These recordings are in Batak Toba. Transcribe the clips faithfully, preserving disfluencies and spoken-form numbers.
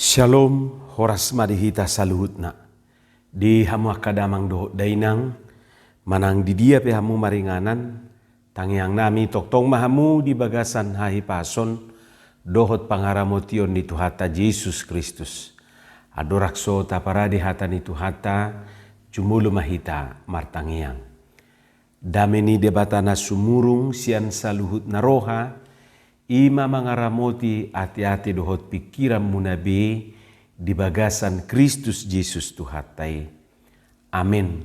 Shalom, horas ma di hita saluhutna. Di hamu angka damang dohot dainang, manang di dia pe hamu maringanan, tangiang nami tongtong ma hamu di bagasan hahipason dohot pangaramotion ni Tuhanta Jesus Kristus. Andorang so taparade hata ni Tuhanta, jumolo ma hita martangiang. Dame ni Debata na sumurung sian saluhutna roha, i ma mangaramoti ateate dohot pingkiranmuna be di bagasan Kristus Jesus Tuhanta i. Amen.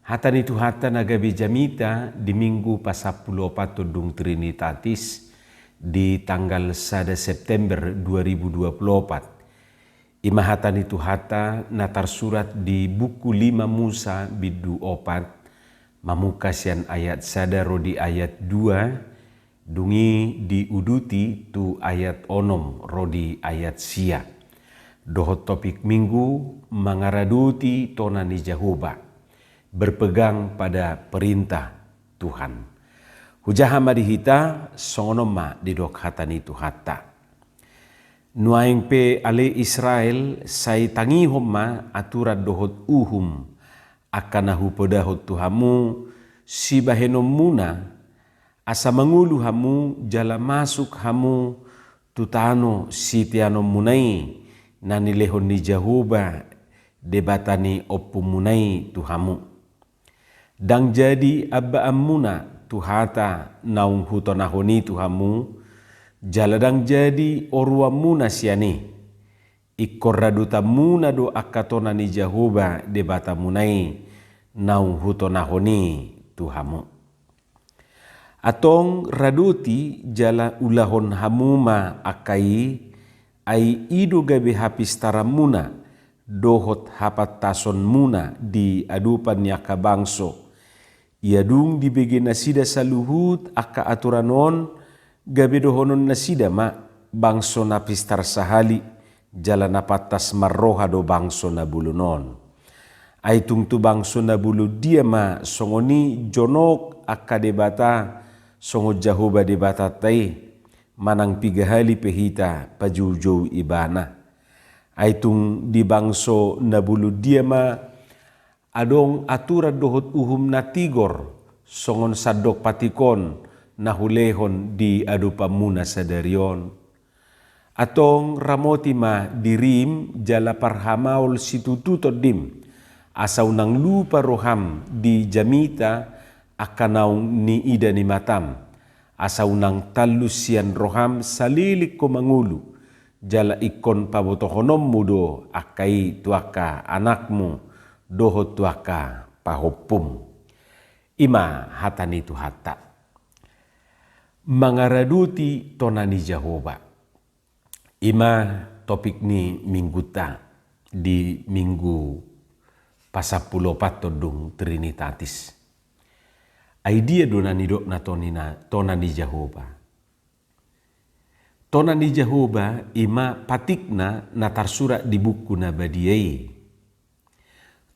Hata ni Tuhanta na gabe jamita di Minggu pasampuluopat tondung Trinitatis di tanggal sada September dua ribu dua puluh opat. I ma hata ni Tuhanta na tarsurat di buku lima Musa bindu opat, mamungka sian ayat sada ro di ayat dua, dung i diuduti tu ayat onom ro di ayat sia. Dohot topik Minggu, mangaradoti tona ni Jahowa, berpegang pada perintah Tuhan. Hujaha ma di hita, songon on ma didok hata ni Tuhanta. Nuaeng pe ale Israel, sai tangihon ma aturan dohot uhum, angka na hupodahon tu hamu, sibahenonmuna, asa mangolu hamu jala masuk hamu tu tano siteanonmuna i, na nilehon ni Jahowa, Debata ni ompumuna i tu hamu. Ndang jadi ambaanmuna tu hata naung hutonahon i tu hamu, jala ndang jadi oruanmuna sian i. Ingkon radotanmuna do angka tona ni Jahowa Debatamuna i naung hutonahon i tu hamu. Antong radoti jala ulahon hamu ma angka i, ai i do gabe hapistaranmuna dohot hapantasonmuna di adopan ni angka bangso. Ia dung dibege nasida saluhut angka aturan on, gabe dohonon nasida ma, bangso na pistar sahali, jala na pantas marroha do bangso na bolon on. Ai tung tu bangso na bolon dia ma songon i jonok angka debata, songon Jahowa Debatanta i, manang piga hali pe hita pajoujou ibana. Ai tung di bangso na bolon dia ma adong aturan dohot uhum na tigor, songon sandok patik on na hulehon di adopanmuna sadari on. Antong ramoti ma dirim jala parhamaol situtu tondim, asa unang lupa roham di jamita angka naung niida ni matam, asa unang tallus sian roham saleleng ho mangolu, jala ingkon pabotohononmu do angka i tu angka anakmu dohot tu angka pahompum. I ma hata ni Tuhanta. Mangaradoti tona ni Jahowa. I ma topik ni mingguta di Minggu pasampuluopat tondung Trinitatis. Ai dia do na nidokna toni na, tona ni Jahowa? Tona ni Jahowa i ma patikna na tarsurat di buku na badia i.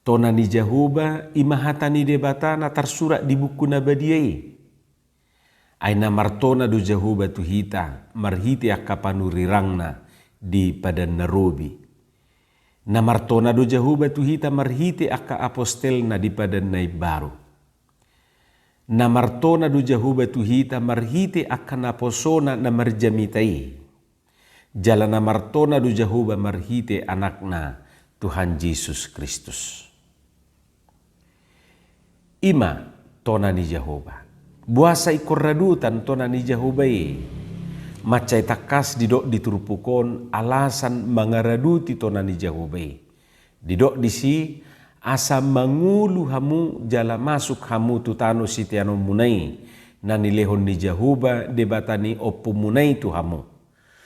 Tona ni Jahowa i ma hata ni Debata na tarsurat di buku na badia i. Ai na martona do Jahowa tu hita marhite angka panurirangna di Padan na Robi. Na martona do Jahowa tu hita marhite angka apostelna di Padan na Imbaru. Na martona do Jahowa tu hita marhite angka naposona na marjamita i. Jala na martona do Jahowa marhite Anakna Tuhan Jesus Kristus. I ma tona ni Jahowa. Boasa ingkon radotan tona ni Jahowa i? Mansai tangkas didok di turpuk on alasan mangaradoti tona ni Jahowa i. Didok disi, asa mangolu hamu jala masuk hamu tu tano siteanonmuna i, na nilehon ni Jahowa Debata ni ompumuna i tu hamu,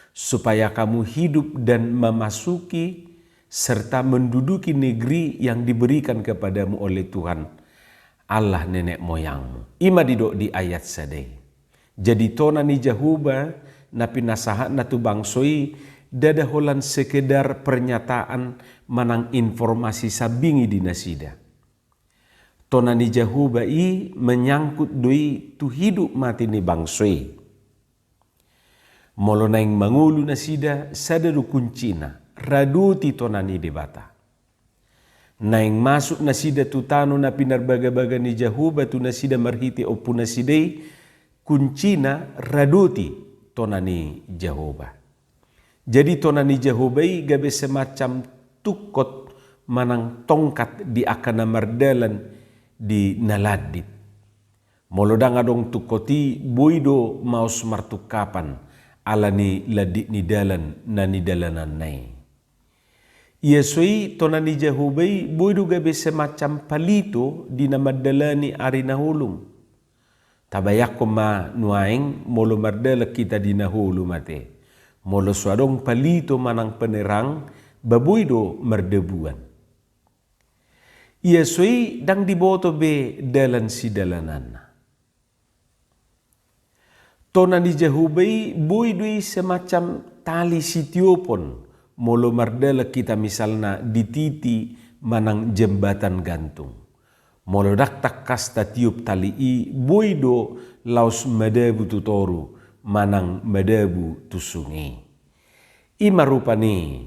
supaya kamu hidup dan memasuki serta menduduki negeri yang diberikan kepadamu oleh Tuhan Allah nenek moyangmu. I ma didok di ayat sada i. Jadi tona ni Jahowa na pinasahatna tu bangso i, ndada holan sekedar pernyataan manang informasi sambing i di nasida. Tona ni Jahowa i menyangkut do i tu hidup mati ni bangso i. Molo naeng mangolu nasida, sada do kuncina, radoti tona ni Debata. Naeng masuk nasida tu tano na pinarbagabaga ni Jahowa tu nasida marhite ompu nasida i, kuncina radoti tona ni Jahowa. Jadi tona ni Jahowa i gabe semacam tungkot manang tongkat di angka na mardalan di na landit. Molo ndang adong tungkot i, boi do maos martungkapan ala ni landit ni dalan na nidalananna i. Ia so i, tona ni Jahowa i boi do gabe semacam palito di na mandalani ari na holom. Tabayangkon ma nuaeng molo mardalan hita di na holom ate. Molo so adong palito manang penerang, ba boi do mardabuan. Ia so i, ndang diboto be dalan sidalananna. Tona ni Jahowa i boi do i semacam tali sitiopon molo mardalan hita misalna di titi manang jembatan gantung. Molo ndang tangkas tatiop tali i, boi do laos madabu tu toru manang madabu tu sunge. I ma rupani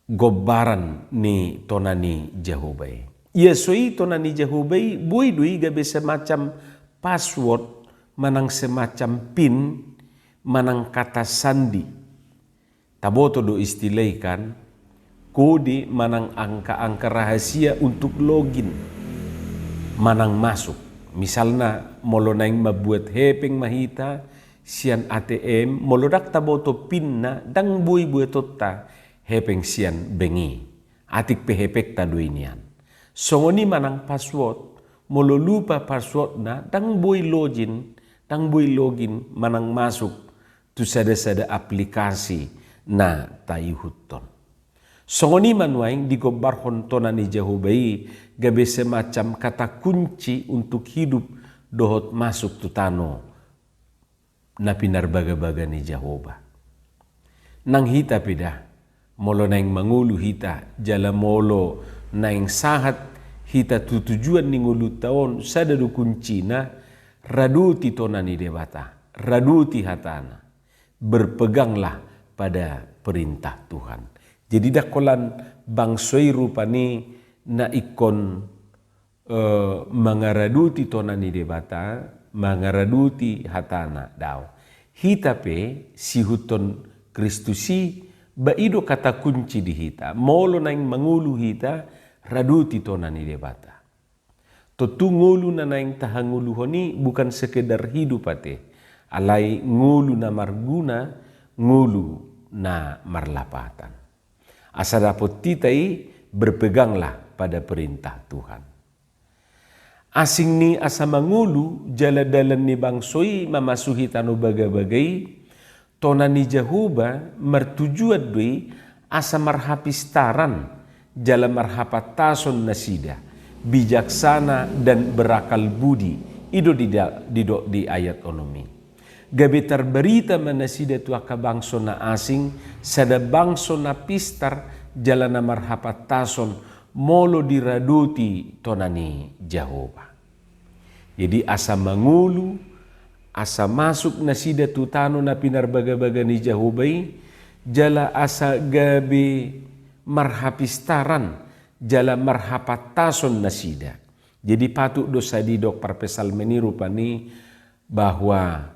gombaran ni tona ni Jahowa i. Ia so i, tona ni Jahowa i boi do i gabe semacam password manang semacam pin manang kata sandi. Taboto do istilah i kan, kode manang angka-angka rahasia untuk login manang masuk. Misalna molo naeng mambuat hepeng ma hita sian A T M, molo ndang taboto pinna, ndang boi buatonta hepeng sian bank i. Atik pe hepengta do i nian. Songon i manang password, molo lupa passwordna, ndang boi login, ndang boi login manang masuk tu sada-sada aplikasi na taihuthon. Songon i ma nuaeng digombarhon tona ni Jahowa i gabe semacam kata kunci untuk hidup dohot masuk tu tano na pinarbagabaga ni Jahowa. Nang hita pe da, molo naeng mangolu hita, jala molo naeng sahat hita tu tujuan ni ngolunta on, sada do kuncina, radoti tona ni Debata, radoti hatana. Berpeganglah pada perintah Tuhan. Jadi ndang holan bangso i rupani na ingkon eh, mangaradoti tona ni Debata, mangaradoti hatana, daong. Hita pe siihuthon Kristus i, ba i do kata kunci di hita. Molo naeng mangolu hita, radoti tona ni Debata. Tontu ngolu na naeng tahangoluhon i bukan sekedar hidup ate, alai ngolu na marguna, ngolu na marlapatan. Asa dapot hita i, berpeganglah pada perintah Tuhan. Asing ni asa mangolu jala dalan ni bangso i mamasuhi tano bagabaga i, tona ni Jahowa martujuan do i asa marhapistaran jala marhapantason nasida, bijaksana dan berakal budi, i do dida-, didok di ayat onom i. Gabe tarbarita ma nasida tu angka bangso na asing, sada bangso na pistar jala na marhapantason, molo diradoti tona ni Jahowa. Jadi asa mangolu, asa masuk nasida tu tano na pinarbagabaga ni Jahowa i, jala asa gabe marhapistaran jala marhapantason nasida. Jadi patut do sai didok parpsalmen i rupani, bahwa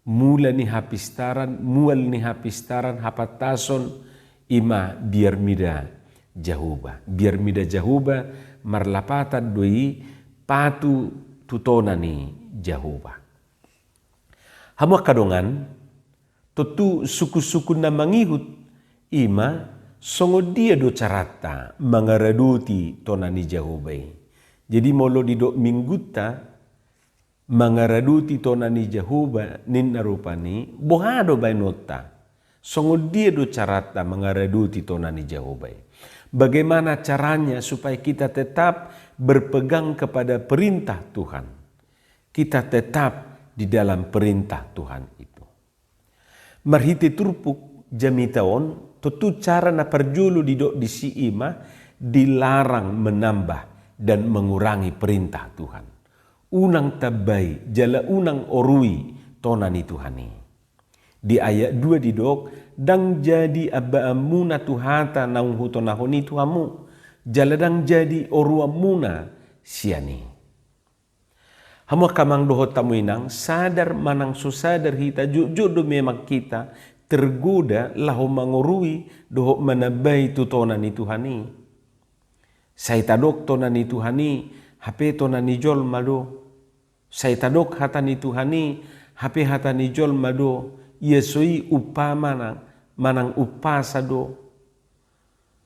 mula ni hapistaran, mual ni hapistaran, hapantason, i ma biar mida Jahowa. Biar mida Jahowa, marlapatan do i patudu tu tona ni Jahowa. Hamu angka dongan, tontu sungkunsungkun na mangihut i ma songon dia do caranta mangaradoti tona ni Jahowa i. Jadi molo didok minggunta, mangaradoti tona ni Jahowa ninna rupani, boha do baenonta? Songon dia do caranta mangaradoti tona ni Jahowa i? Bagaimana caranya supaya kita tetap berpegang kepada perintah Tuhan? Kita tetap di dalam perintah Tuhan itu. Marhite turpuk jamita on, tontu cara na parjolo didok disi i ma dilarang menambah dan mengurangi perintah Tuhan. Unang tambai jala unang orui tona ni Tuhan i. Di ayat dua didok, ndang jadi ambaanmuna tu hata naung hutonahon i tu hamu, jala ndang jadi oruanmuna sian i. Hamu angka amang dohot hamu inang, sadar manang so sadar hita, jotjot do memang hita tergoda laho mangorui dohot manambai tu tona ni Tuhan i. Sai tadok tona ni Tuhan i, hape tona ni jolma do. Sai tadok hata ni Tuhan i, hape hata ni jolma do, ia so i umpama manang, manang umpasa do.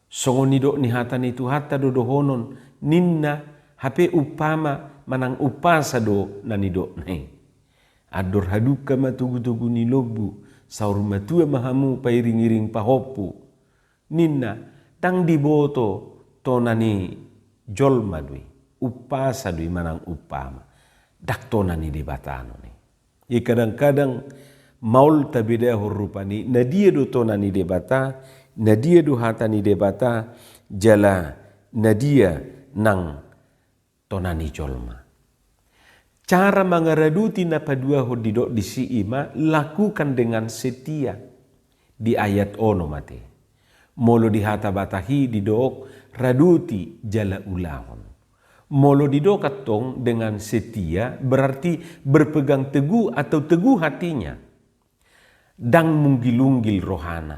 Songon nidok ni hata ni Tuhanta do dohonon, ninna, hape umpama manang umpasa do na nidokna i. Andor hadungka ma togutogu ni lombu, saur matua ma hamu pairingiring pahompu. Ninna, ndang diboto tona ni jolma do i, umpasa do i manang umpama. Ndang tona ni Debata annon i. Ia kadangkadang maol tabedahon rupani, na dia do tona ni Debata, na dia do hata ni Debata, jala na dia nang tona ni jolma. Cara mangaradoti na paduahon didok disi i ma, lakukan dengan setia. Di ayat onom ate. Molo di hata Batak i didok, radoti jala ulahon. Molo didok antong dengan setia, berarti berpegang teguh atau teguh hatinya. Ndang munggilunggil rohana.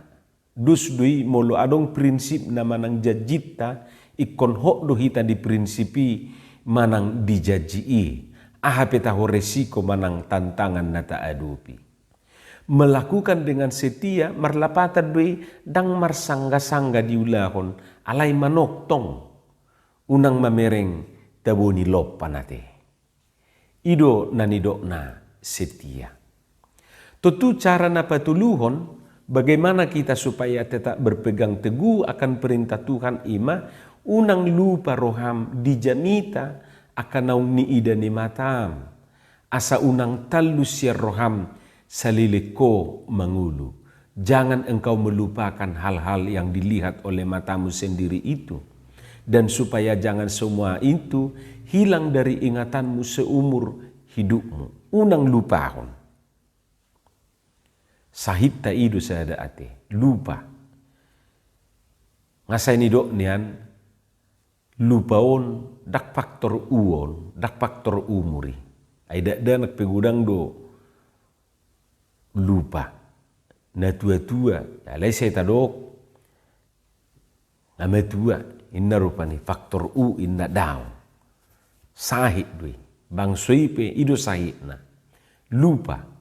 Dos do i molo adong prinsipna manang janjinta, ingkon hot do hita di prinsip i manang di janji i. Aha pe taho resiko manang tantangan na taadopi. Melakukan dengan setia, marlapatan do i ndang marsanggasangga diulahon, alai manongtong. Unang mamereng tabo ni lompan ate. I do na nidokna setia. Tontu cara na patoluhon, bagaimana kita supaya tetap berpegang teguh akan perintah Tuhan i ma, unang lupa roham di jamita angka naung niida ni matam. Asa unang tallus sian roham saleleng ho mangolu. Jangan engkau melupakan hal-hal yang dilihat oleh matamu sendiri itu. Dan supaya jangan semua itu hilang dari ingatanmu seumur hidupmu. Unang lupahon. Sahitta i do sada ate, lupa. Nga sai nidok nian, lupa on ndang faktor u on, ndang faktor umur i. Ai dakdanak pe godang do lupa. Na tuatua, alai sai tadok, nga matua, inna rupani faktor u inna, daong. Sahit do i, bangso i pe i do sahitna. Lupa.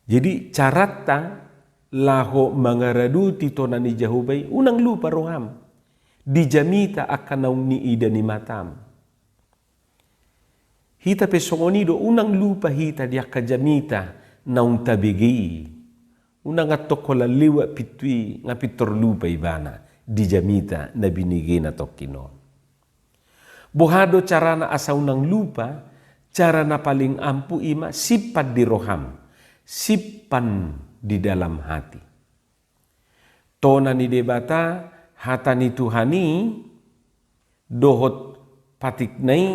Jadi caranta laho mangaradoti tona ni Jahowa i, unang lupa roham di jamita angka naung niida ni matam. Hita pe songon i do, unang lupa hita di angka jamita naung tabege i. Unang antong holan lewat pintu i nga pintor lupa ibana di jamita na binegena tongkin on. Boha do carana asa unang lupa? Cara na paling ampu i ma simpan di roham, simpan di dalam hati. Tona ni Debata, hata ni Tuhan i, dohot patikna i,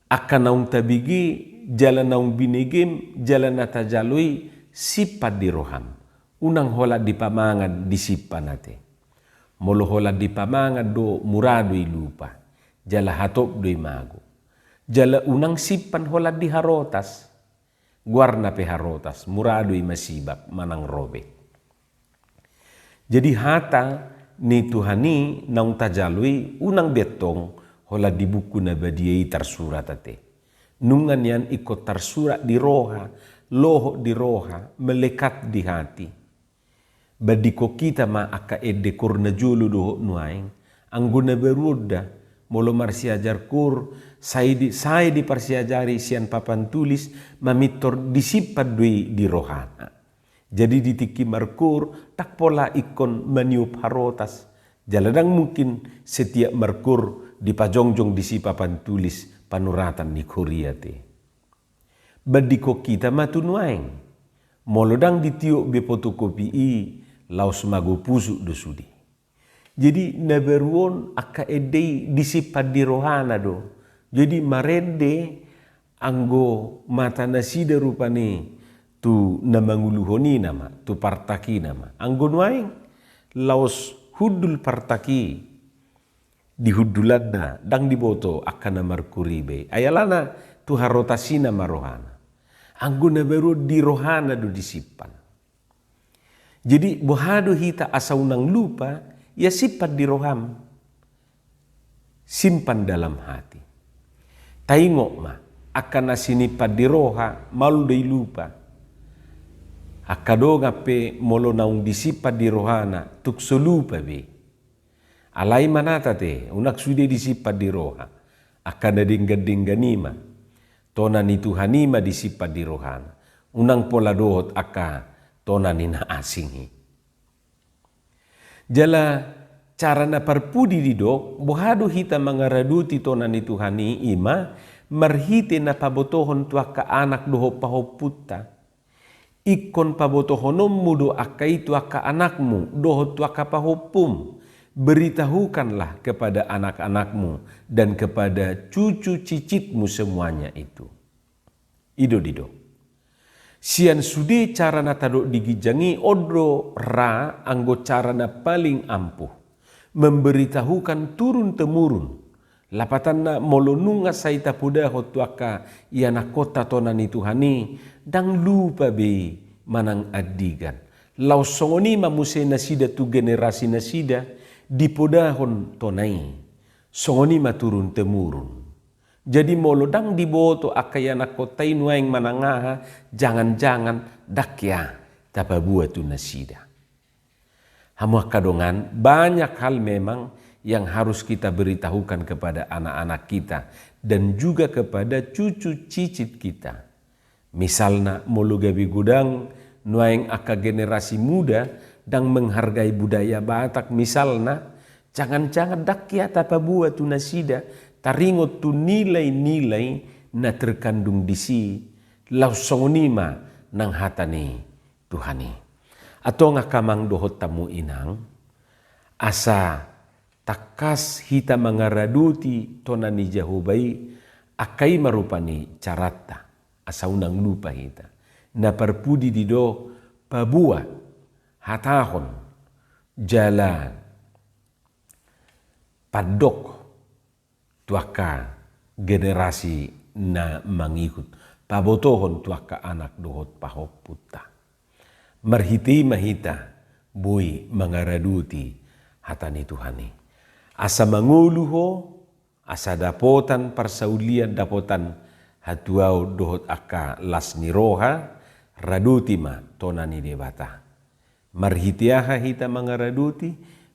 angka naung tabege, jala naung binegem, jala na tajalo i, simpan di roham. Unang holan dipamangan disimpan ate. Molo holan dipamangan do, mura do i lupa. Jala hatop do i mago. Jala unang simpan holan di harotas. Goarna pe harotas, mura do i masibak manang robek. Jadi hata ni Tuhan i naung tajalo i unang be antong holan di buku na badia i tarsurat ate. Nunga nian ingkon tarsurat di roha, lohot di roha, melekat di hati. Bandingkon hita ma angka ende koor na jolo dohot nuaeng, anggo na baru on da, molo marsiajar koor, sai di, sai diparsiajari sian papan tulis, mamintor disimpan do i di rohana. Jadi di tingki markoor, ndang pola ingkon maniop harotas. Jala ndang mungkin setiap markoor dipajongjong disi papan tulis panuratan ni koor i ate. Bandingkon hita ma tu nuaeng. Molo ndang ditiop be fotokopi i, laos mago pusuk do sude. Jadi na baru on angka ende i disimpan di rohana do. Jadi marende anggo mata nasida rupani tu na manguluhon i nama, tu partak i nama. Anggo nuaeng laos hundul partak i di hundulanna, ndang diboto angka na markuriba i. Ai alana tu harotas i nama rohana. Anggo na baru di rohana do disimpan. Jadi boha do hita asa unang lupa? Ya simpan di roham. Simpan dalam hati. Taingot ma, angka na sinimpan di roha, maol do i lupa. Angka dongan pe molo naung disimpan di rohana, tung so lupa be. Alai manat ate, unang sude disimpan di roha. Angka na denggan-denggan i ma. Tona ni Tuhan i ma disimpan di rohana. Unang pola dohot angka tona ni na asing i. Jala cara na parpudi didok, boha do hita mangaradoti tona ni Tuhan i, i ma marhite na pabotohon tu angka anak dohot pahompunta. Ingkon pabotohononmu do angka i tu angka anakmu dohot tu angka pahompum. Beritahukanlah kepada anak-anakmu dan kepada cucu cicitmu semuanya itu. I do didok. Sian sude cara na tadok di ginjang i, on do ra anggo cara na paling ampuh. Memberitahukan turun temurun. Lapatanna, molo nunga sai tapodahon tu angka ianakkonta tona ni Tuhan i, ndang lupa be manang andigan. Laos songon i ma muse nasida tu generasi nasida, dipodahon tona i. Songon i ma turun temurun. Jadi molo ndang diboto angka ianakkonta i nuaeng manang aha, jangan-jangan ndang hea tapaboa tu nasida. Hamu angka dongan, banyak hal memang yang harus kita beritahukan kepada anak-anak kita dan juga kepada cucu cicit kita. Misalna, molo gabe godang nuaeng angka generasi muda ndang menghargai budaya Batak, misalna, jangan-jangan ndang hea tapaboa tu nasida taringot tu nilai-nilai na terkandung disi, laos songon i ma nang hata ni Tuhan i. Antong angka amang dohot hamu inang, asa tangkas hita mangaradoti tona ni Jahowa i, angka i ma rupani caranta, asa unang lupa hita. Na parpudi didok, paboa, hatahon, jala pandok tu angka generasi na mangihut, pabotohon tu angka anak dohot pahompunta. Marhite i ma hita boi mangaradoti hata ni Tuhan i. Asa mangolu ho, asa dapotan parsaulian, dapotan hatuaon dohot angka las ni roha, radoti ma tona ni Debata. Marhite aha hita mangaradoti?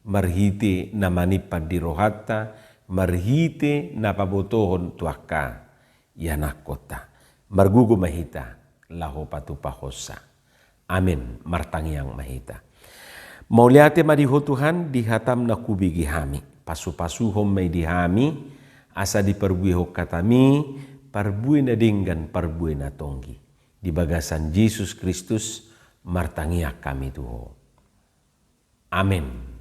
Marhite na manimpan di rohanta, marhite na pabotohon tu angka ianakkonta. Margogo ma hita laho patupahonsa. Amen. Martangiang ma hita. Mauliate ma di Ho Tuhan, di hatam na hubege hami. Pasupasuhon ma i di hami, asa diparbuehon hatami parbue na denggan, parbue na tonggi. Di bagasan Jesus Kristus martangiang hami tu Ho. Amen.